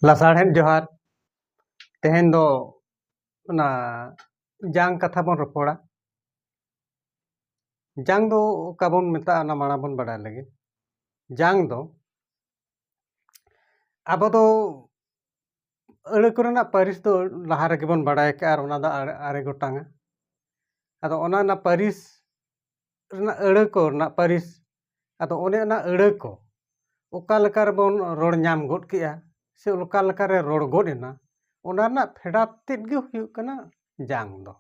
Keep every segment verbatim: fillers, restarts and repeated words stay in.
ᱞᱟᱥᱟᱲᱦᱮᱫ ᱡᱚᱦᱟᱨ᱾ ᱛᱮᱦᱮᱧ ᱫᱚ ᱚᱱᱟ ᱡᱟᱝ ᱠᱟᱛᱷᱟ ᱵᱚᱱ ᱨᱚᱯᱚᱲᱟ᱾ ᱡᱟᱝ ᱫᱚ ᱚᱠᱟ ᱵᱚᱱ ᱢᱮᱛᱟᱜᱼᱟ, ᱚᱱᱟ ᱢᱟᱲᱟᱝ ᱵᱚᱱ ᱵᱟᱲᱟᱭ ᱞᱮᱜᱮ᱾ ᱡᱟᱝ ᱫᱚ ᱟᱵᱚ ᱫᱚ ᱟᱹᱲᱟᱹ ᱠᱚᱨᱮᱱᱟᱜ ᱯᱟᱹᱨᱤᱥ ᱫᱚ ᱞᱟᱦᱟ ᱨᱮᱜᱮ ᱵᱚᱱ ᱵᱟᱲᱟᱭ ᱠᱟᱜᱼᱟ, ᱟᱨ ᱚᱱᱟ ᱫᱚ ᱟᱨᱮ, ᱟᱨᱮ ᱜᱚᱴᱟᱝᱟ᱾ ᱟᱫᱚ ᱚᱱᱟ ᱨᱮᱱᱟᱜ ᱯᱟᱹᱨᱤᱥ ᱨᱮᱱᱟᱜ ᱟᱹᱲᱟᱹ ᱠᱚ ᱨᱮᱱᱟᱜ ᱯᱟᱹᱨᱤᱥ, ᱟᱫᱚ ᱚᱱᱮ ᱚᱱᱟ ᱟᱹᱲᱟᱹ ᱠᱚ ᱚᱠᱟ ᱞᱮᱠᱟ ᱨᱮᱵᱚᱱ ᱨᱚᱲ ᱧᱟᱢ ᱜᱚᱫ ᱠᱮᱜᱼᱟ ᱥᱮ ᱚᱠᱟ ᱞᱮᱠᱟ ᱨᱮ ᱨᱚᱲ ᱜᱚᱫ ᱮᱱᱟ, ᱚᱱᱟ ᱨᱮᱱᱟᱜ ᱯᱷᱮᱰᱟᱛ ᱛᱮᱫ ᱜᱮ ᱦᱩᱭᱩᱜ ᱠᱟᱱᱟ ᱡᱟᱝ ᱫᱚ᱾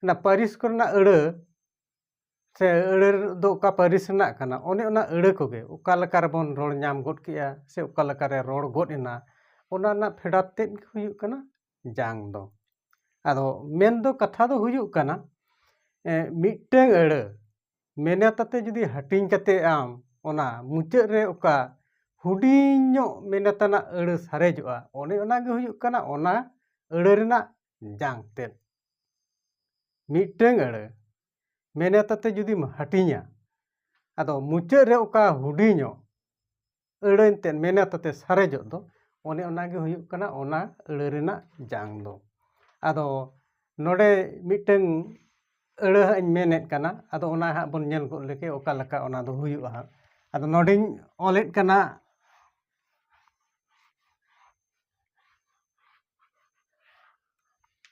ᱚᱱᱟ ᱯᱟᱹᱨᱤᱥ ᱠᱚᱨᱮᱱᱟᱜ ᱟᱹᱲᱟᱹ ᱥᱮ ᱟᱹᱲᱟᱹ ᱫᱚ ᱚᱠᱟ ᱯᱟᱹᱨᱤᱥ ᱨᱮᱱᱟᱜ ᱠᱟᱱᱟ, ᱚᱱᱮ ᱚᱱᱟ ᱟᱹᱲᱟᱹ ᱠᱚᱜᱮ ᱚᱠᱟ ᱞᱮᱠᱟ ᱨᱮᱵᱚᱱ ᱨᱚᱲ ᱧᱟᱢ ᱜᱚᱫ ᱠᱮᱜᱼᱟ ᱥᱮ ᱚᱠᱟ ᱞᱮᱠᱟ ᱨᱮ ᱨᱚᱲ ᱜᱚᱫ ᱮᱱᱟ, ᱚᱱᱟ ᱨᱮᱱᱟᱜ ᱯᱷᱮᱰᱟᱛ ᱛᱮᱫ ᱜᱮ ᱦᱩᱭᱩᱜ ᱠᱟᱱᱟ ᱡᱟᱝ ᱫᱚ᱾ ᱟᱫᱚ ᱢᱮᱱ ᱫᱚ ᱠᱟᱛᱷᱟ ᱫᱚ ᱦᱩᱭᱩᱜ ᱠᱟᱱᱟ, ᱮ, ᱢᱤᱫᱴᱟᱹᱝ ᱟᱹᱲᱟᱹ ᱢᱮᱱᱮᱛ ᱟᱛᱮ ᱡᱩᱫᱤ ᱦᱟᱹᱴᱤᱧ ᱠᱟᱛᱮ ᱟᱢ ᱚᱱᱟ ᱢᱩᱪᱟᱹᱫ ᱨᱮ ᱚᱠᱟ ᱦᱩᱰᱤᱧ ᱧᱚᱜ ᱢᱮᱱᱮᱛ ᱟᱱᱟᱜ ᱟᱹᱲᱟᱹ ᱥᱟᱨᱮᱡᱚᱜᱼᱟ, ᱚᱱᱮ ᱚᱱᱟ ᱜᱮ ᱦᱩᱭᱩᱜ ᱠᱟᱱᱟ ᱚᱱᱟ ᱟᱹᱲᱟᱹ ᱨᱮᱱᱟᱜ ᱡᱟᱝ ᱛᱮᱫ᱾ ᱢᱤᱫᱴᱟᱹᱝ ᱟᱹᱲᱟᱹ ᱢᱮᱱᱮᱛ ᱟᱛᱮ ᱡᱩᱫᱤᱢ ᱦᱟᱹᱴᱤᱧᱟ, ᱟᱫᱚ ᱢᱩᱪᱟᱹᱫ ᱨᱮ ᱚᱠᱟ ᱦᱩᱰᱤᱧᱚᱜ ᱟᱹᱲᱟᱹ ᱮᱱᱛᱮᱫ ᱢᱮᱱᱮᱛ ᱟᱛᱮ ᱥᱟᱨᱮᱡᱚᱜ ᱫᱚ, ᱚᱱᱮ ᱚᱱᱟ ᱜᱮ ᱦᱩᱭᱩᱜ ᱠᱟᱱᱟ ᱚᱱᱟ ᱟᱹᱲᱟᱹ ᱨᱮᱱᱟᱜ ᱡᱟᱝ ᱫᱚ᱾ ᱟᱫᱚ ᱱᱚᱰᱮ ᱢᱤᱫᱴᱟᱹᱝ ᱟᱹᱲᱟᱹ ᱦᱟᱸᱜ ᱤᱧ ᱢᱮᱱᱮᱫ ᱠᱟᱱᱟ, ᱟᱫᱚ ᱚᱱᱟ ᱦᱟᱸᱜ ᱵᱚᱱ ᱧᱮᱞ ᱜᱚᱫ ᱞᱮᱜᱮ ᱚᱠᱟ ᱞᱮᱠᱟ ᱚᱱᱟ ᱫᱚ ᱦᱩᱭᱩᱜᱼᱟ ᱦᱟᱸᱜ᱾ ᱟᱫᱚ ᱱᱚᱰᱮᱧ ᱚᱞᱮᱫ ᱠᱟᱱᱟ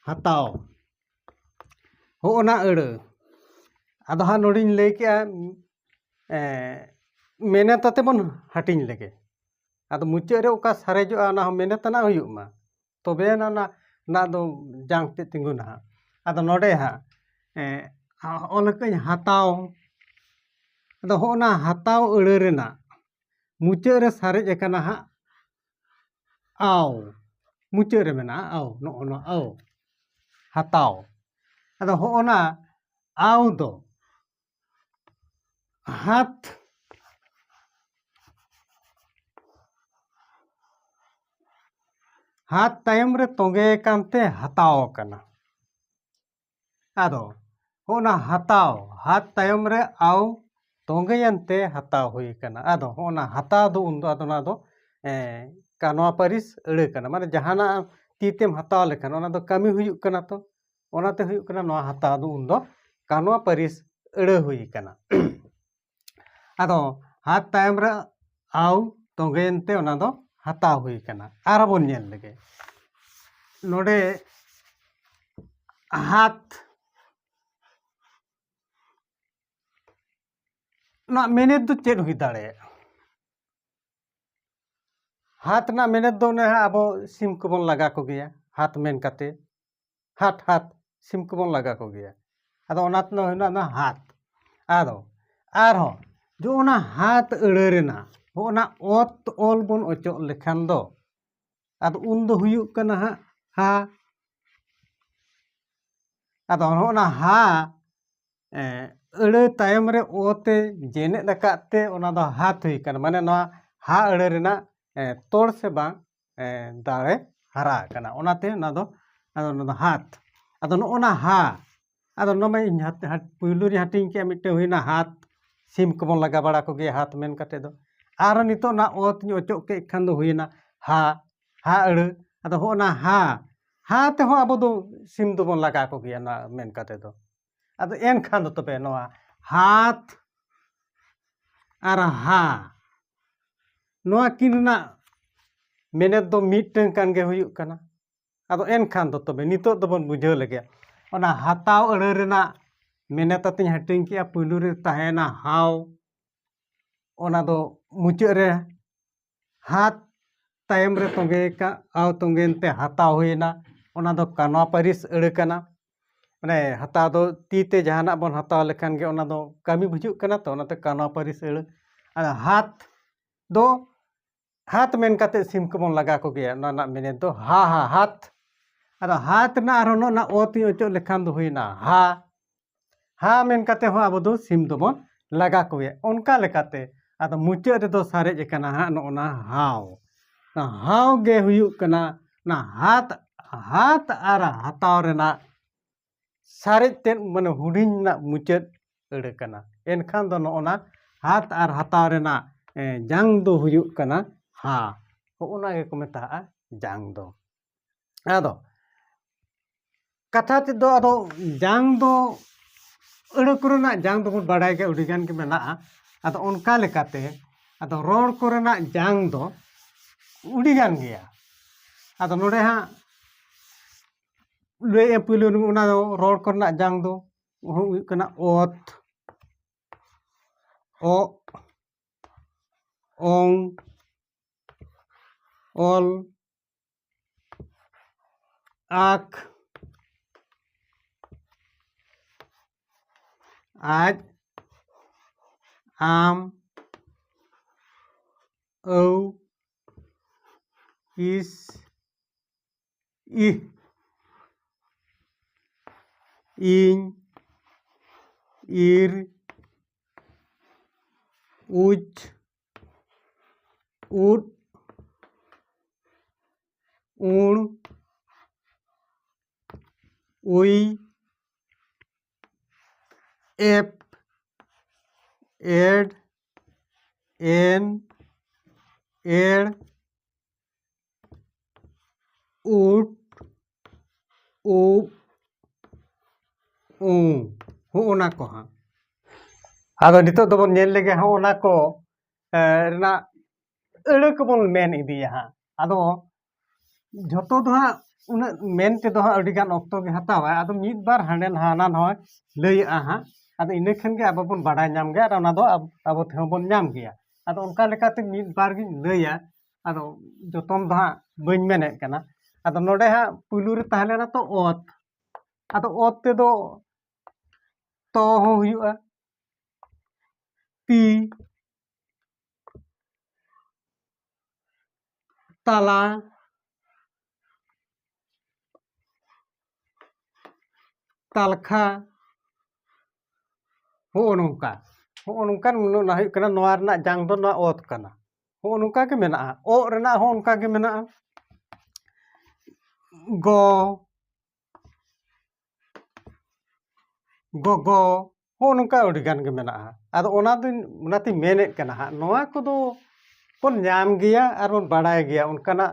ᱦᱟᱛᱟᱣ, ᱦᱚᱸᱜᱼᱚ ᱱᱟ ᱟᱹᱲᱟᱹ᱾ ᱟᱫᱚ ᱦᱟᱸᱜ ᱱᱚᱰᱮᱧ ᱞᱟᱹᱭ ᱠᱮᱜᱼᱟ, ᱮ, ᱢᱮᱱᱮᱛ ᱟᱛᱮ ᱵᱚᱱ ᱦᱟᱹᱴᱤᱧ ᱞᱮᱜᱮ᱾ ᱟᱫᱚ ᱢᱩᱪᱟᱹᱫ ᱨᱮ ᱚᱠᱟ ᱥᱟᱨᱮᱡᱚᱜᱼᱟ, ᱚᱱᱟ ᱦᱚᱸ ᱢᱮᱱᱮᱛ ᱟᱱᱟᱜ ᱦᱩᱭᱩᱜ ᱢᱟ, ᱛᱚᱵᱮ ᱟᱱᱟ ᱚᱱᱟ ᱨᱮᱱᱟᱜ ᱫᱚ ᱡᱟᱝ ᱛᱮᱫ ᱛᱤᱸᱜᱩᱱᱟ ᱦᱟᱸᱜ᱾ ᱟᱫᱚ ᱱᱚᱰᱮ ᱦᱟᱸᱜ, ᱮ, ᱚᱞ ᱠᱟᱜ ᱟᱹᱧ ᱦᱟᱛᱟᱣ᱾ ᱟᱫᱚ ᱦᱚᱸᱜᱼᱚ ᱱᱟ ᱦᱟᱛᱟᱣ ᱟᱹᱲᱟᱹ ᱨᱮᱱᱟᱜ ᱢᱩᱪᱟᱹᱫ ᱨᱮ ᱥᱟᱨᱮᱡ ᱟᱠᱟᱱᱟ ᱦᱟᱸᱜ ᱟᱣ᱾ ᱢᱩᱪᱟᱹᱫ ᱨᱮ ᱢᱮᱱᱟᱜᱼᱟ ᱟᱣ, ᱱᱚᱜᱼᱚ ᱱᱚᱣᱟ ᱟᱣ, ᱦᱟᱛᱟᱣ᱾ ᱟᱫᱚ ᱦᱚᱸᱜᱼᱚ ᱱᱟ ᱟᱣ ᱫᱚ ᱦᱟᱛ, ᱦᱟᱛ ᱛᱟᱭᱚᱢ ᱨᱮ ᱛᱚᱸᱜᱮ ᱟᱠᱟᱱ ᱛᱮ ᱦᱟᱛᱟᱣ ᱟᱠᱟᱱᱟ᱾ ᱟᱫᱚ ᱦᱚᱸᱜᱼᱚ ᱱᱟ ᱦᱟᱛᱟᱣ, ᱦᱟᱛ ᱛᱟᱭᱚᱢ ᱨᱮ ᱟᱣ ᱛᱚᱸᱜᱮᱭᱮᱱ ᱛᱮ ᱦᱟᱛᱟᱣ ᱦᱩᱭ ᱟᱠᱟᱱᱟ᱾ ᱟᱫᱚ ᱦᱚᱸᱜᱼᱚ ᱱᱟ ᱦᱟᱛᱟᱣ ᱫᱚ ᱩᱱᱫᱚ ᱟᱫᱚ ᱚᱱᱟ ᱫᱚ ᱮᱸ, ᱠᱟᱱᱣᱟ ᱯᱟᱹᱨᱤᱥ ᱟᱹᱲᱟᱹ ᱠᱟᱱᱟ᱾ ᱢᱟᱱᱮ ᱡᱟᱦᱟᱱᱟᱜ ᱛᱤ ᱛᱮᱢ ᱦᱟᱛᱟᱣ ᱞᱮᱠᱷᱟᱱ ᱚᱱᱟ ᱫᱚ ᱠᱟᱹᱢᱤ ᱦᱩᱭᱩᱜ ᱠᱟᱱᱟ ᱛᱚ, ᱚᱱᱟᱛᱮ ᱦᱩᱭᱩᱜ ᱠᱟᱱᱟ ᱱᱚᱣᱟ ᱦᱟᱛᱟᱣ ᱫᱚ ᱩᱱᱫᱚ ᱠᱟᱱᱣᱟ ᱯᱟᱹᱨᱤᱥ ᱟᱹᱲᱟᱹ ᱦᱩᱭ ᱠᱟᱱᱟ᱾ ᱟᱫᱚ ᱦᱟᱛ ᱛᱟᱭᱚᱢ ᱨᱮ ᱟᱣ ᱛᱚᱸᱜᱮᱭᱮᱱ ᱛᱮ ᱚᱱᱟ ᱫᱚ ᱦᱟᱛᱟᱣ ᱦᱩᱭ ᱠᱟᱱᱟ᱾ ᱟᱨᱦᱚᱸ ᱵᱚᱱ ᱧᱮᱞ ᱞᱮᱜᱮ ᱱᱚᱰᱮ ᱦᱟᱛ ᱨᱮᱱᱟᱜ ᱢᱮᱱᱮᱛ ᱫᱚ ᱪᱮᱫ ᱦᱩᱭ ᱫᱟᱲᱮᱭᱟᱜᱼᱟ? ᱦᱟᱛ ᱨᱮᱱᱟᱜ ᱢᱮᱱᱮᱛ ᱫᱚ ᱚᱱᱮ ᱦᱟᱸᱜ ᱟᱵᱚ ᱥᱤᱢ ᱠᱚᱵᱚᱱ ᱞᱟᱜᱟ ᱠᱚᱜᱮᱭᱟ, ᱦᱟᱛ ᱢᱮᱱ ᱠᱟᱛᱮ, ᱦᱟᱛ, ᱦᱟᱛ, ᱥᱤᱢ ᱠᱚᱵᱚᱱ ᱞᱟᱜᱟ ᱠᱚᱜᱮᱭᱟ᱾ ᱟᱫᱚ ᱚᱱᱟ ᱛᱮᱫᱚ ᱦᱩᱭᱱᱟ ᱚᱱᱟ ᱦᱟᱛ᱾ ᱟᱫᱚ ᱟᱨᱦᱚᱸ ᱡᱚ ᱚᱱᱟ ᱦᱟᱛ ᱟᱹᱲᱟᱹ ᱨᱮᱱᱟᱜ ᱚᱱᱟ ᱚᱛ ᱚᱞ ᱵᱚᱱ ᱚᱪᱚᱜ ᱞᱮᱠᱷᱟᱱ ᱫᱚ, ᱟᱫᱚ ᱩᱱ ᱫᱚ ᱦᱩᱭᱩᱜ ᱠᱟᱱᱟ ᱦᱟᱸᱜ ᱦᱟ᱾ ᱟᱫᱚ ᱱᱚᱜᱼᱚ ᱱᱟ ᱦᱟ, ᱮ, ᱟᱹᱲᱟᱹ ᱛᱟᱭᱚᱢ ᱨᱮ ᱚ ᱛᱮ ᱡᱮᱱᱮᱫ ᱟᱠᱟᱫ ᱛᱮ ᱚᱱᱟ ᱫᱚ ᱦᱟᱛ ᱦᱩᱭ ᱠᱟᱱᱟ᱾ ᱢᱟᱱᱮ ᱱᱚᱣᱟ ᱦᱟ ᱟᱹᱲᱟᱹ ᱨᱮᱱᱟᱜ, ᱮ, ᱛᱚᱲ ᱥᱮ ᱵᱟᱝ, ᱮ, ᱫᱟᱲᱮ ᱦᱟᱨᱟ ᱟᱠᱟᱱᱟ᱾ ᱚᱱᱟᱛᱮ ᱚᱱᱟ ᱫᱚ, ᱟᱫᱚ ᱚᱱᱟ ᱫᱚ ᱦᱟᱛ᱾ ᱟᱫᱚ ᱱᱚᱜᱼᱚ ᱱᱟ ᱦᱟ, ᱟᱫᱚ ᱱᱚᱣᱟ ᱢᱟ ᱤᱧ ᱦᱟᱛ-, ᱦᱟᱛ-, ᱯᱩᱭᱞᱩ ᱨᱤᱧ ᱦᱟᱹᱴᱤᱧ ᱠᱮᱜᱼᱟ, ᱢᱤᱫᱴᱮᱱ ᱦᱩᱭᱱᱟ ᱦᱟᱛ, ᱥᱤᱢ ᱠᱚᱵᱚᱱ ᱞᱟᱜᱟ ᱵᱟᱲᱟ ᱠᱚᱜᱮᱭᱟ ᱦᱟᱛ ᱢᱮᱱ ᱠᱟᱛᱮ ᱫᱚ᱾ ᱟᱨᱦᱚᱸ ᱱᱤᱛᱚᱜ ᱚᱱᱟ ᱚᱛ ᱤᱧ ᱚᱪᱚᱜ ᱠᱮᱫ ᱠᱷᱟᱱ ᱫᱚ ᱦᱩᱭᱱᱟ ᱦᱟ, ᱦᱟ ᱟᱹᱲᱟᱹ᱾ ᱟᱫᱚ ᱦᱚᱸᱜᱼᱚ ᱱᱟ ᱦᱟ, ᱦᱟ ᱛᱮᱦᱚᱸ ᱟᱵᱚ ᱫᱚ ᱥᱤᱢ ᱫᱚᱵᱚᱱ ᱞᱟᱜᱟ ᱠᱚᱜᱮᱭᱟ ᱱᱚᱣᱟ ᱢᱮᱱ ᱠᱟᱛᱮ ᱫᱚ᱾ ᱟᱫᱚ ᱮᱱᱠᱷᱟᱱ ᱫᱚ ᱛᱚᱵᱮ ᱱᱚᱣᱟ ᱦᱟᱛ ᱟᱨ ᱦᱟ, ᱱᱚᱣᱟ ᱠᱤᱱ ᱨᱮᱱᱟᱜ ᱢᱮᱱᱮᱛ ᱫᱚ ᱢᱤᱫᱴᱟᱝ ᱠᱟᱱ ᱜᱮ ᱦᱩᱭᱩᱜ ᱠᱟᱱᱟ᱾ ᱟᱫᱚ ᱮᱱᱠᱷᱟᱱ ᱫᱚ ᱛᱚᱵᱮ ᱱᱤᱛᱚᱜ ᱫᱚᱵᱚᱱ ᱵᱩᱡᱷᱟᱹᱣ ᱞᱮᱜᱮ, ᱚᱱᱟ ᱦᱟᱛᱟᱣ ᱟᱹᱲᱟᱹ ᱨᱮᱱᱟᱜ ᱢᱮᱱᱮᱛ ᱟᱛᱮᱧ ᱦᱟᱹᱴᱤᱧ ᱠᱮᱜᱼᱟ᱾ ᱯᱩᱭᱞᱩ ᱨᱮ ᱛᱟᱦᱮᱸᱭᱮᱱᱟ ᱦᱟᱣ, ᱚᱱᱟ ᱫᱚ ᱢᱩᱪᱟᱹᱫ ᱨᱮ ᱦᱟᱛ ᱛᱟᱭᱚᱢ ᱨᱮ ᱛᱚᱸᱜᱮ ᱠᱟᱜ, ᱟᱣ ᱛᱚᱸᱜᱮᱭᱮᱱ ᱛᱮ ᱦᱟᱛᱟᱣ ᱦᱩᱭᱮᱱᱟ᱾ ᱚᱱᱟ ᱫᱚ ᱠᱟᱱᱣᱟ ᱯᱟᱹᱨᱤᱥ ᱟᱹᱲᱟᱹ ᱠᱟᱱᱟ᱾ ᱢᱟᱱᱮ ᱦᱟᱛᱟᱣ ᱫᱚ ᱛᱤ ᱛᱮ ᱡᱟᱦᱟᱱᱟᱜ ᱵᱚᱱ ᱦᱟᱛᱟᱣ ᱞᱮᱠᱷᱟᱱ ᱜᱮ ᱚᱱᱟ ᱫᱚ ᱠᱟᱹᱢᱤ ᱵᱩᱡᱷᱟᱹᱜ ᱠᱟᱱᱟ ᱛᱚ, ᱚᱱᱟᱛᱮ ᱠᱟᱱᱣᱟ ᱯᱟᱹᱨᱤᱥ ᱟᱹᱲᱟᱹ᱾ ᱟᱨ ᱦᱟᱛ ᱫᱚ ᱦᱟᱛ ᱢᱮᱱ ᱠᱟᱛᱮ ᱥᱤᱢ ᱠᱚᱵᱚᱱ ᱞᱟᱜᱟ ᱠᱚᱜᱮᱭᱟ, ᱚᱱᱟ ᱨᱮᱱᱟᱜ ᱢᱮᱱᱮᱛ ᱫᱚ ᱦᱟ, ᱦᱟ, ᱦᱟᱛ᱾ ᱟᱫᱚ ᱦᱟᱛ ᱨᱮᱱᱟᱜ ᱟᱨᱦᱚᱸ ᱱᱚᱜᱼᱚ ᱱᱟ ᱚ ᱛᱤᱧ ᱚᱪᱚᱜ ᱞᱮᱠᱷᱟᱱ ᱫᱚ ᱦᱩᱭᱱᱟ ᱦᱟ᱾ ᱦᱟ ᱢᱮᱱ ᱠᱟᱛᱮ ᱦᱚᱸ ᱟᱵᱚ ᱫᱚ ᱥᱤᱢ ᱫᱚᱵᱚᱱ ᱞᱟᱜᱟ ᱠᱚᱜᱮᱭᱟ᱾ ᱚᱱᱠᱟ ᱞᱮᱠᱟᱛᱮ ᱟᱫᱚ ᱢᱩᱪᱟᱹᱫ ᱨᱮᱫᱚ ᱥᱟᱨᱮᱡ ᱟᱠᱟᱱᱟ ᱦᱟᱸᱜ ᱱᱚᱜᱼᱚ ᱱᱟ ᱦᱟᱣ᱾ ᱚᱱᱟ ᱦᱟᱣ ᱜᱮ ᱦᱩᱭᱩᱜ ᱠᱟᱱᱟ ᱚᱱᱟ ᱦᱟᱛ, ᱦᱟᱛ ᱟᱨ ᱦᱟᱛᱟᱣ ᱨᱮᱱᱟᱜ ᱥᱟᱨᱮᱡ ᱛᱮᱫ, ᱢᱟᱱᱮ ᱦᱩᱰᱤᱧ ᱨᱮᱱᱟᱜ ᱢᱩᱪᱟᱹᱫ ᱟᱹᱲᱟᱹ ᱠᱟᱱᱟ᱾ ᱮᱱᱠᱷᱟᱱ ᱫᱚ ᱱᱚᱜᱼᱚ ᱱᱟ ᱦᱟᱛ ᱟᱨ ᱦᱟᱛᱟᱣ ᱨᱮᱱᱟᱜ, ᱮ, ᱡᱟᱝ ᱫᱚ ᱦᱩᱭᱩᱜ ᱠᱟᱱᱟ ᱦᱟ᱾ ᱦᱚᱸᱜᱼᱚ ᱱᱟ ᱜᱮᱠᱚ ᱢᱮᱛᱟᱜᱼᱟ ᱡᱟᱝ ᱫᱚ᱾ ᱟᱫᱚ ᱠᱟᱛᱷᱟ ᱛᱮᱫᱚ ᱟᱫᱚ ᱡᱟᱝ ᱫᱚ ᱟᱹᱲᱟᱹ ᱠᱚᱨᱮᱱᱟᱜ ᱡᱟᱝ ᱫᱚᱵᱚᱱ ᱵᱟᱲᱟᱭ ᱜᱮᱭᱟ, ᱟᱹᱰᱤᱜᱟᱱ ᱜᱮ ᱢᱮᱱᱟᱜᱼᱟ᱾ ᱟᱫᱚ ᱚᱱᱠᱟ ᱞᱮᱠᱟᱛᱮ ᱟᱫᱚ ᱨᱚᱲ ᱠᱚᱨᱮᱱᱟᱜ ᱡᱟᱝ ᱫᱚ ᱟᱹᱰᱤᱜᱟᱱ ᱜᱮᱭᱟ᱾ ᱟᱫᱚ ᱱᱚᱰᱮ ᱦᱟᱸᱜ ᱞᱟᱹᱭᱮᱫᱼᱟ ᱯᱩᱭᱞᱩ ᱚᱱᱟ ᱫᱚ ᱨᱚᱲ ᱠᱚᱨᱮᱱᱟᱜ ᱡᱟᱝ ᱫᱚ ᱦᱩᱭᱩᱜ ᱠᱟᱱᱟ ᱚᱛ, ᱚᱜ, ᱚᱝ, ᱚᱞ, ᱟᱠ, ᱟᱡ, ᱟᱢ, ᱟᱹᱣ, ᱤᱥ, ᱤᱦ, ᱤᱧ, ᱤᱨ, ᱩᱪ, ᱩᱫ, ᱩᱬ, ᱩᱭ, ᱮᱯ, ᱮᱰ, ᱮᱱ, ᱮᱲ, ᱩᱴ, ᱩᱵ, ᱩᱸ, ᱦᱚᱸᱜᱼᱚ ᱱᱟ ᱠᱚ ᱦᱟᱸᱜ᱾ ᱟᱫᱚ ᱱᱤᱛᱚᱜ ᱫᱚᱵᱚᱱ ᱧᱮᱞ ᱞᱮᱜᱮ ᱦᱚᱸᱜᱼᱚ ᱱᱟ ᱠᱚ, ᱮ, ᱨᱮᱱᱟᱜ ᱟᱹᱲᱟᱹ ᱠᱚᱵᱚᱱ ᱢᱮᱱ ᱤᱫᱤᱭᱟ ᱦᱟᱸᱜ᱾ ᱟᱫᱚ ᱡᱷᱚᱛᱚ ᱫᱚ ᱦᱟᱸᱜ ᱩᱱᱟᱹᱜ ᱢᱮᱱ ᱛᱮᱫᱚ ᱦᱟᱸᱜ ᱟᱹᱰᱤ ᱜᱟᱱ ᱚᱠᱛᱚ ᱜᱮ ᱦᱟᱛᱟᱣᱟᱭ᱾ ᱟᱫᱚ ᱢᱤᱫ ᱵᱟᱨ ᱦᱟᱸᱰᱮ ᱦᱟᱱᱟ ᱱᱟᱣᱟ ᱞᱟᱹᱭᱟᱜᱼᱟ ᱦᱟᱸᱜ᱾ ᱟᱫᱚ ᱤᱱᱟᱹ ᱠᱷᱟᱱ ᱜᱮ ᱟᱵᱚ ᱵᱚᱱ ᱵᱟᱰᱟᱭ ᱧᱟᱢ ᱜᱮᱭᱟ ᱟᱨ ᱚᱱᱟ ᱫᱚ ᱟᱵ-, ᱟᱵᱚ ᱛᱮᱦᱚᱸ ᱵᱚᱱ ᱧᱟᱢ ᱜᱮᱭᱟ᱾ ᱟᱫᱚ ᱚᱱᱠᱟ ᱞᱮᱠᱟᱛᱮ ᱢᱤᱫ ᱵᱟᱨ ᱜᱤᱧ ᱞᱟᱹᱭᱟ, ᱟᱫᱚ ᱡᱚᱛᱚᱱ ᱫᱚ ᱦᱟᱸᱜ ᱵᱟᱹᱧ ᱢᱮᱱᱮᱫ ᱠᱟᱱᱟ᱾ ᱟᱫᱚ ᱱᱚᱰᱮ ᱦᱟᱸᱜ ᱯᱩᱭᱞᱩ ᱨᱮ ᱛᱟᱦᱮᱸ ᱞᱮᱱᱟ ᱛᱚ ᱚᱛ, ᱟᱫᱚ ᱚᱛ ᱛᱮᱫᱚ ᱛᱚ ᱦᱚᱸ ᱦᱩᱭᱩᱜᱼᱟ, ᱛᱤ, ᱛᱟᱞᱟ, ᱛᱟᱞᱠᱷᱟ, ᱦᱚᱸᱜᱼᱚ ᱱᱚᱝᱠᱟ᱾ ᱦᱚᱸᱜᱼᱚ ᱱᱚᱝᱠᱟᱱ ᱚᱱᱟ ᱦᱩᱭᱩᱜ ᱠᱟᱱᱟ, ᱱᱚᱣᱟ ᱨᱮᱱᱟᱜ ᱡᱟᱝ ᱫᱚ ᱱᱚᱣᱟ ᱚᱛ ᱠᱟᱱᱟ᱾ ᱦᱚᱸᱜᱼᱚ ᱱᱚᱝᱠᱟ ᱜᱮ ᱢᱮᱱᱟᱜᱼᱟ᱾ ᱚᱜ ᱨᱮᱱᱟᱜ ᱦᱚᱸ ᱚᱱᱠᱟ ᱜᱮ ᱢᱮᱱᱟᱜᱼᱟ᱾ ᱜᱚ, ᱜᱚᱜᱚ, ᱦᱚᱸᱜᱼᱚ ᱱᱚᱝᱠᱟ ᱟᱹᱰᱤ ᱜᱟᱱ ᱜᱮ ᱢᱮᱱᱟᱜᱼᱟ᱾ ᱟᱫᱚ ᱚᱱᱟ ᱫᱚᱧ, ᱚᱱᱟᱛᱤᱧ ᱢᱮᱱᱮᱫ ᱠᱟᱱᱟ ᱦᱟᱸᱜ, ᱱᱚᱣᱟ ᱠᱚᱫᱚ ᱵᱚᱱ ᱧᱟᱢ ᱜᱮᱭᱟ ᱟᱨ ᱵᱚᱱ ᱵᱟᱲᱟᱭ ᱜᱮᱭᱟ, ᱚᱱᱠᱟᱱᱟᱜ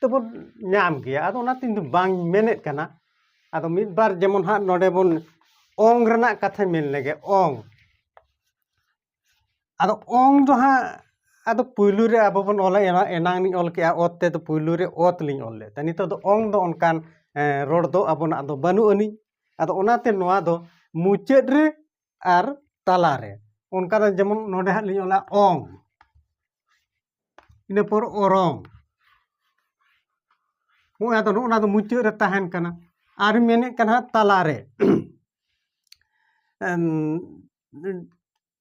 ᱛᱮᱵᱚᱱ ᱧᱟᱢ ᱜᱮᱭᱟ᱾ ᱟᱫᱚ ᱚᱱᱟᱛᱮ ᱤᱧ ᱫᱚ ᱵᱟᱝ ᱢᱮᱱᱮᱫ ᱠᱟᱱᱟ᱾ ᱟᱫᱚ ᱢᱤᱫ ᱵᱟᱨ ᱡᱮᱢᱚᱱ ᱦᱟᱸᱜ ᱱᱚᱰᱮ ᱵᱚᱱ ᱚᱝ ᱨᱮᱱᱟᱜ ᱠᱟᱛᱷᱟᱧ ᱢᱮᱱ ᱞᱮᱜᱮ, ᱚᱝ᱾ ᱟᱫᱚ ᱚᱝ ᱫᱚ ᱦᱟᱸᱜ ᱟᱫᱚ ᱯᱩᱭᱞᱩ ᱨᱮ ᱟᱵᱚ ᱵᱚᱱ ᱚᱞᱟ, ᱮᱱᱟ-, ᱮᱱᱟᱝ ᱞᱤᱧ ᱚᱞ ᱠᱮᱜᱼᱟ ᱚᱛ ᱛᱮ, ᱫᱚ ᱯᱩᱭᱞᱩ ᱨᱮ ᱚᱛ ᱞᱤᱧ ᱚᱞ ᱞᱮᱫ ᱛᱟᱦᱮᱸ᱾ ᱱᱤᱛᱚᱜ ᱫᱚ ᱚᱝ ᱫᱚ ᱚᱱᱠᱟᱱ ᱨᱚᱲ ᱫᱚ ᱟᱵᱚᱱᱟᱜ ᱫᱚ ᱵᱟᱹᱱᱩᱜ ᱟᱹᱱᱤᱡ᱾ ᱟᱫᱚ ᱚᱱᱟᱛᱮ ᱱᱚᱣᱟ ᱫᱚ ᱢᱩᱪᱟᱹᱫ ᱨᱮ ᱟᱨ ᱛᱟᱞᱟ ᱨᱮ, ᱚᱱᱠᱟ ᱫᱚ ᱡᱮᱢᱚᱱ ᱱᱚᱰᱮ ᱦᱟᱸᱜ ᱞᱤᱧ ᱚᱞᱟ ᱚᱝ, ᱤᱱᱟᱹ ᱯᱚᱨ ᱚᱨᱚᱝ᱾ ᱱᱚᱜᱼᱚᱭ ᱟᱫᱚ ᱱᱚᱜᱼᱚ ᱱᱟ ᱫᱚ ᱢᱩᱪᱟᱹᱫ ᱨᱮ ᱛᱟᱦᱮᱱ ᱠᱟᱱᱟ᱾ ᱟᱨ ᱢᱮᱱᱮᱫ ᱠᱟᱱᱟ ᱦᱟᱸᱜ ᱛᱟᱞᱟ ᱨᱮ᱾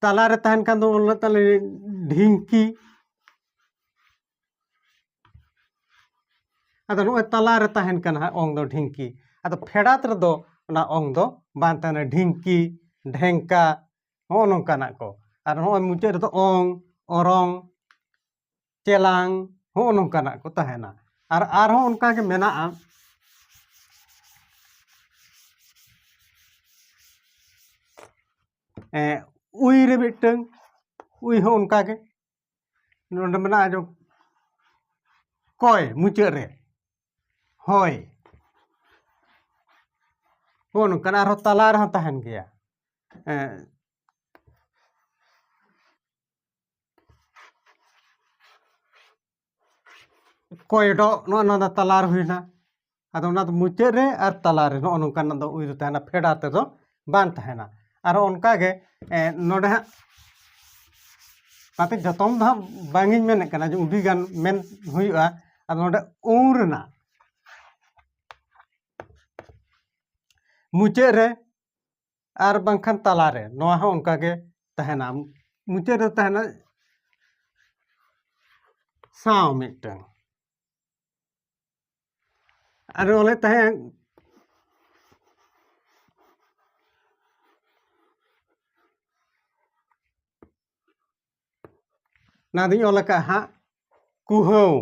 ᱛᱟᱞᱟ ᱨᱮ ᱛᱟᱦᱮᱱ ᱠᱷᱟᱱ ᱫᱚ ᱚᱱᱟ ᱛᱟᱦᱞᱮ ᱰᱷᱤᱝᱠᱤ᱾ ᱟᱫᱚ ᱱᱚᱜᱼᱚᱭ ᱛᱟᱞᱟ ᱨᱮ ᱛᱟᱦᱮᱱ ᱠᱟᱱᱟ ᱦᱟᱸᱜ ᱚᱝ ᱫᱚ ᱰᱷᱤᱝᱠᱤ᱾ ᱟᱫᱚ ᱯᱷᱮᱰᱟᱛ ᱨᱮᱫᱚ ᱚᱱᱟ ᱚᱝ ᱫᱚ ᱵᱟᱝ ᱛᱟᱦᱮᱱᱟ, ᱰᱷᱤᱝᱠᱤ, ᱰᱷᱮᱝᱠᱟ, ᱱᱚᱜᱼᱚ ᱱᱚᱝᱠᱟᱱᱟᱜ ᱠᱚ᱾ ᱟᱨ ᱱᱚᱜᱼᱚᱭ ᱢᱩᱪᱟᱹᱫ ᱨᱮᱫᱚ ᱚᱝ, ᱚᱨᱚᱝ, ᱪᱮᱞᱟᱝ, ᱱᱚᱜᱼᱚ ᱱᱚᱝᱠᱟᱱᱟᱜ ᱠᱚ ᱛᱟᱦᱮᱱᱟ᱾ ᱟᱨ ᱟᱨᱦᱚᱸ ᱚᱱᱠᱟ ᱜᱮ ᱢᱮᱱᱟᱜᱼᱟ, ᱮ, ᱩᱭ ᱨᱮ ᱢᱤᱫᱴᱟᱹᱝ, ᱩᱭ ᱦᱚᱸ ᱚᱱᱠᱟ ᱜᱮ᱾ ᱱᱚᱰᱮ ᱢᱮᱱᱟᱜᱼᱟ ᱡᱮ ᱠᱚᱭ ᱢᱩᱪᱟᱹᱫ ᱨᱮ, ᱦᱚᱭ, ᱱᱚᱜᱼᱚ ᱱᱚᱝᱠᱟᱱᱟᱜ᱾ ᱟᱨᱦᱚᱸ ᱛᱟᱞᱟ ᱨᱮᱦᱚᱸ ᱛᱟᱦᱮᱱ ᱜᱮᱭᱟ᱾ ᱮ, ᱠᱚᱭᱰᱚᱜ, ᱱᱚᱜᱼᱚ ᱱᱚᱣᱟ ᱫᱚ ᱛᱟᱞᱟ ᱨᱮ ᱦᱩᱭᱱᱟ᱾ ᱟᱫᱚ ᱚᱱᱟ ᱫᱚ ᱢᱩᱪᱟᱹᱫ ᱨᱮ ᱟᱨ ᱛᱟᱞᱟ ᱨᱮ ᱱᱚᱜᱼᱚ ᱱᱚᱝᱠᱟᱱᱟᱜ ᱫᱚ ᱩᱭ ᱫᱚ ᱛᱟᱦᱮᱱᱟ, ᱯᱷᱮᱰᱟᱛ ᱨᱮᱫᱚ ᱵᱟᱝ ᱛᱟᱦᱮᱱᱟ᱾ ᱟᱨ ᱚᱱᱠᱟ ᱜᱮ, ᱮ, ᱱᱚᱰᱮ ᱦᱟᱸᱜ ᱯᱟᱛᱮ ᱡᱚᱛᱚᱢ ᱫᱚ ᱦᱟᱸᱜ ᱵᱟᱝ ᱤᱧ ᱢᱮᱱᱮᱫ ᱠᱟᱱᱟ ᱡᱮ ᱩᱰᱤ ᱜᱟᱱ ᱢᱮᱱ ᱦᱩᱭᱩᱜᱼᱟ᱾ ᱟᱫᱚ ᱱᱚᱰᱮ ᱩᱸ ᱨᱮᱱᱟᱜ ᱢᱩᱪᱟᱹᱫ ᱨᱮ ᱟᱨ ᱵᱟᱝᱠᱷᱟᱱ ᱛᱟᱞᱟ ᱨᱮ, ᱱᱚᱣᱟ ᱦᱚᱸ ᱚᱱᱠᱟ ᱜᱮ ᱛᱟᱦᱮᱱᱟ᱾ ᱢᱩᱪᱟᱹᱫ ᱨᱮ ᱛᱟᱦᱮᱱᱟ ᱥᱟᱶ ᱢᱤᱫᱴᱟᱝ᱾ ᱟᱨ ᱚᱞᱮᱫ ᱛᱟᱦᱮᱸᱫ ᱚᱱᱟ ᱫᱚᱧ ᱚᱞ ᱟᱠᱟᱫ ᱦᱟᱸᱜ ᱠᱩᱦᱟᱹᱣ᱾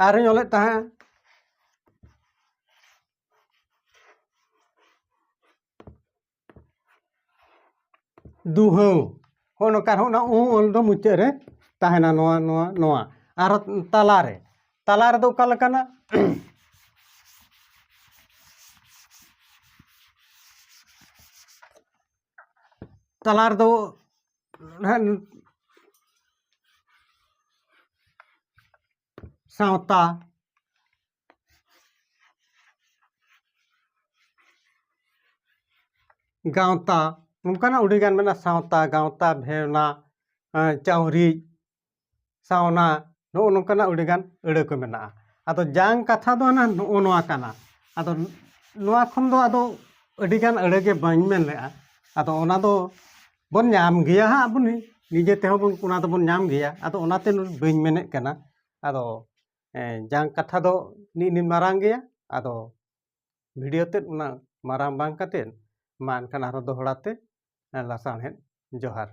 ᱟᱨᱤᱧ ᱚᱞᱮᱫ ᱛᱟᱦᱮᱸᱫ ᱫᱩᱦᱟᱹᱣ᱾ ᱱᱚᱜᱼᱚ ᱱᱚᱝᱠᱟ ᱦᱚᱸ ᱚᱱᱟ ᱩ ᱚᱞ ᱫᱚ ᱢᱩᱪᱟᱹᱫ ᱨᱮ ᱛᱟᱦᱮᱱᱟ᱾ ᱱᱚᱣᱟ ᱱᱚᱣᱟ ᱱᱚᱣᱟ ᱟᱨᱦᱚᱸ ᱛᱟᱞᱟᱨᱮ, ᱛᱟᱞᱟ ᱨᱮᱫᱚ ᱚᱠᱟ ᱞᱮᱠᱟᱱᱟ? ᱛᱟᱞᱟ ᱨᱮᱫᱚ ᱱᱟᱦᱟᱜ ᱥᱟᱶᱛᱟ, ᱜᱟᱶᱛᱟ, ᱱᱚᱝᱠᱟᱱᱟᱜ ᱟᱹᱰᱤᱜᱟᱱ ᱢᱮᱱᱟᱜᱼᱟ᱾ ᱥᱟᱶᱛᱟ, ᱜᱟᱶᱛᱟ, ᱵᱷᱮᱣᱱᱟ, ᱪᱟᱹᱣᱨᱤᱡ, ᱥᱟᱣᱱᱟ, ᱱᱚᱜᱼᱚ ᱱᱚᱝᱠᱟᱱᱟᱜ ᱟᱹᱰᱤᱜᱟᱱ ᱟᱹᱲᱟᱹ ᱠᱚ ᱢᱮᱱᱟᱜᱼᱟ᱾ ᱟᱫᱚ ᱡᱟᱝ ᱠᱟᱛᱷᱟ ᱫᱚ ᱦᱟᱱᱟ ᱱᱚᱜᱼᱚ ᱱᱚᱣᱟ ᱠᱟᱱᱟ᱾ ᱟᱫᱚ ᱱᱚᱣᱟ ᱠᱷᱚᱱ ᱫᱚ ᱟᱫᱚ ᱟᱹᱰᱤᱜᱟᱱ ᱟᱹᱲᱟᱹ ᱜᱮ ᱵᱟᱹᱧ ᱢᱮᱱ ᱞᱮᱜᱼᱟ᱾ ᱟᱫᱚ ᱚᱱᱟ ᱫᱚ ᱵᱚᱱ ᱧᱟᱢ ᱜᱮᱭᱟ ᱦᱟᱸᱜ, ᱟᱵᱚ ᱱᱤ- ᱱᱤᱡᱮ ᱛᱮᱦᱚᱸ ᱵᱚᱱ, ᱚᱱᱟ ᱫᱚᱵᱚᱱ ᱧᱟᱢ ᱜᱮᱭᱟ᱾ ᱟᱫᱚ ᱚᱱᱟᱛᱮ ᱵᱟᱹᱧ ᱢᱮᱱᱮᱫ ᱠᱟᱱᱟ᱾ ᱟᱫᱚ ᱮᱸ, ᱡᱟᱝ ᱠᱟᱛᱷᱟ ᱫᱚ ᱱᱤᱱ ᱢᱟᱨᱟᱝ ᱜᱮᱭᱟ᱾ ᱟᱫᱚ ᱵᱷᱤᱰᱤᱭᱳ ᱛᱮᱫ ᱩᱱᱟᱹᱜ ᱢᱟᱨᱟᱝ ᱵᱟᱝ ᱠᱟᱛᱮᱫ, ᱢᱟ ᱮᱱᱠᱷᱟᱱ ᱟᱨᱦᱚᱸ ᱫᱚᱦᱲᱟ ᱛᱮ ᱞᱟᱥᱟᱲᱦᱮᱫ ᱡᱚᱦᱟᱨ᱾